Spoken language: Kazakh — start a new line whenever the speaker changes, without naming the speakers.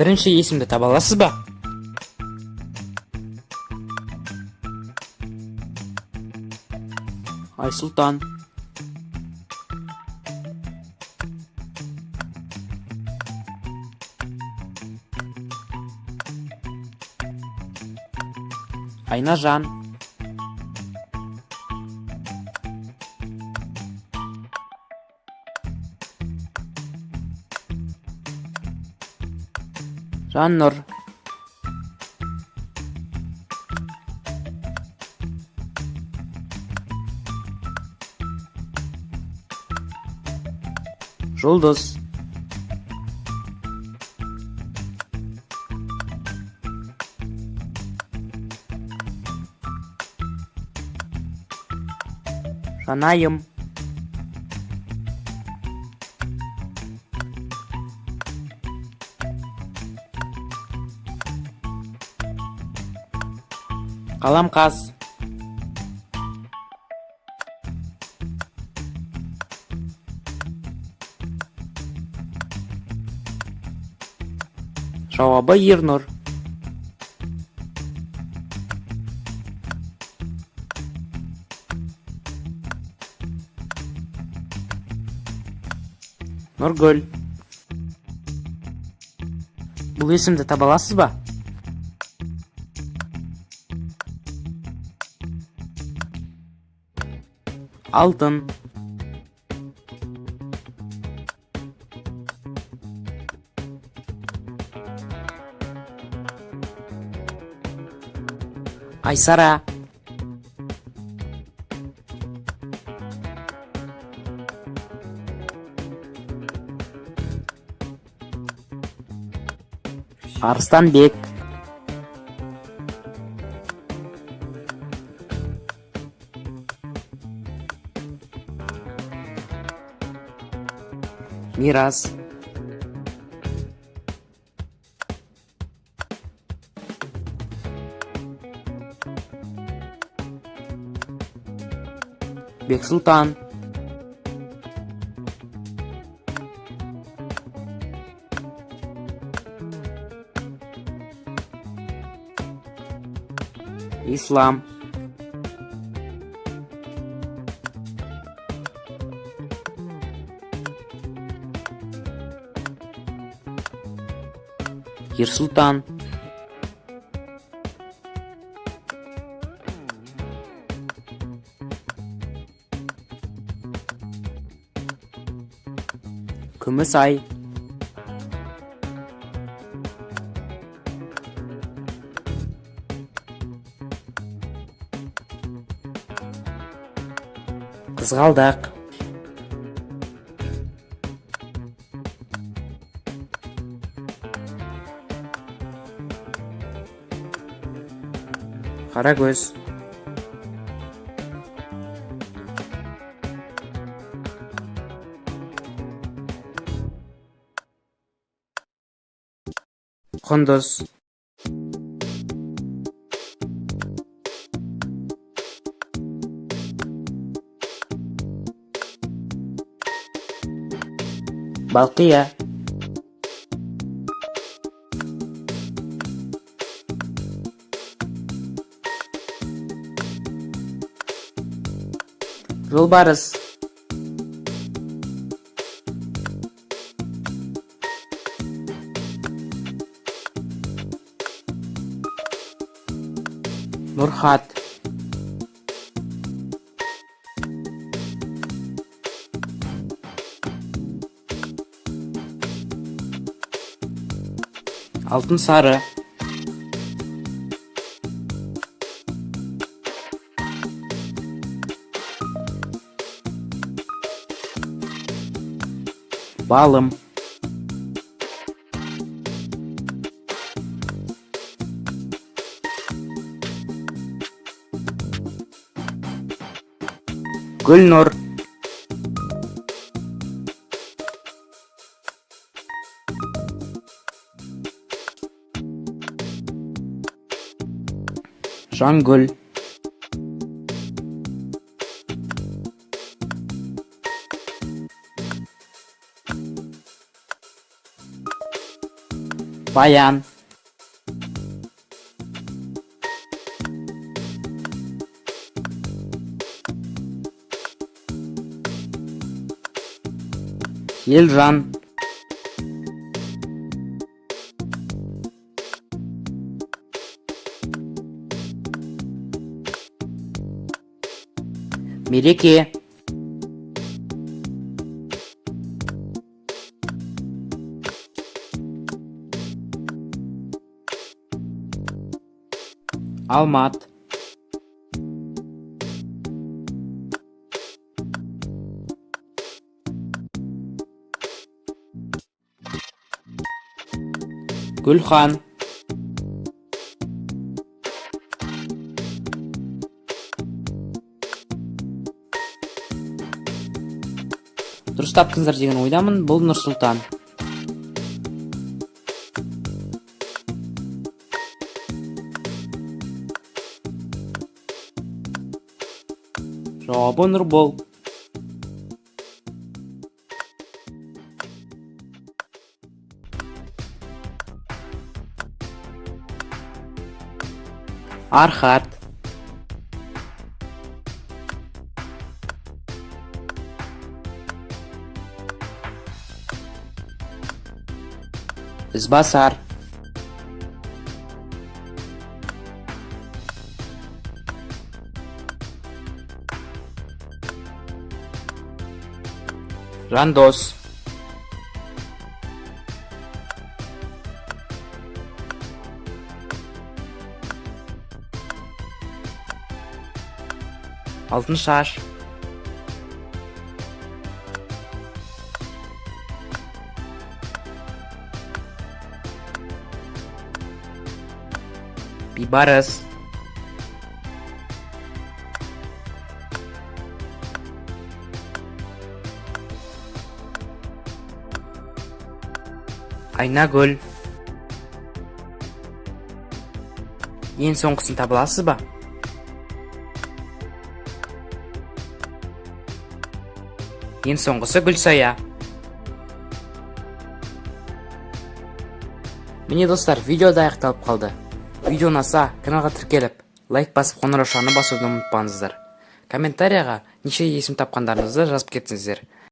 Бірінші есімді таба аласыз ба? Айсұлтан. Айнажан. Жаннұр. Жұлдыз. Жанайым. Қаламқас. Жауабы Ернұр. Нұргүл. Бұл есімді таба аласыз ба? Алтын. Айсара. Арыстанбек. Мирас. Бексұлтан. Ислам. Ерсұлтан. Күмісай. Қызғалдақ. Қарагөз. Құндыз. Балқия. Жолбарыс. Нұрхат. Алтынсары. Балым. Гүлнұр. Жангүл. Баян. Елжан. Мереке. Алмат. Гүлхан. Дұрыс таптыңыздар деген ойдамын. Бұл Нұрсұлтан. Жауабы Нұрбол. Архат. Ізбасар. Жандос. Алтыншаш. Бейбарыс. Айнагүл. Ең соңғысын таба аласыз ба? Ең соңғысы Гүлсая. Міне, достар, видео да аяқталып қалды. Видео ұнаса, каналға тіркеліп, лайк басып, қоңыраушаны басуды ұмытпаңыздар. Комментарияға неше есім тапқандарыңызды жазып кетсеңіздер.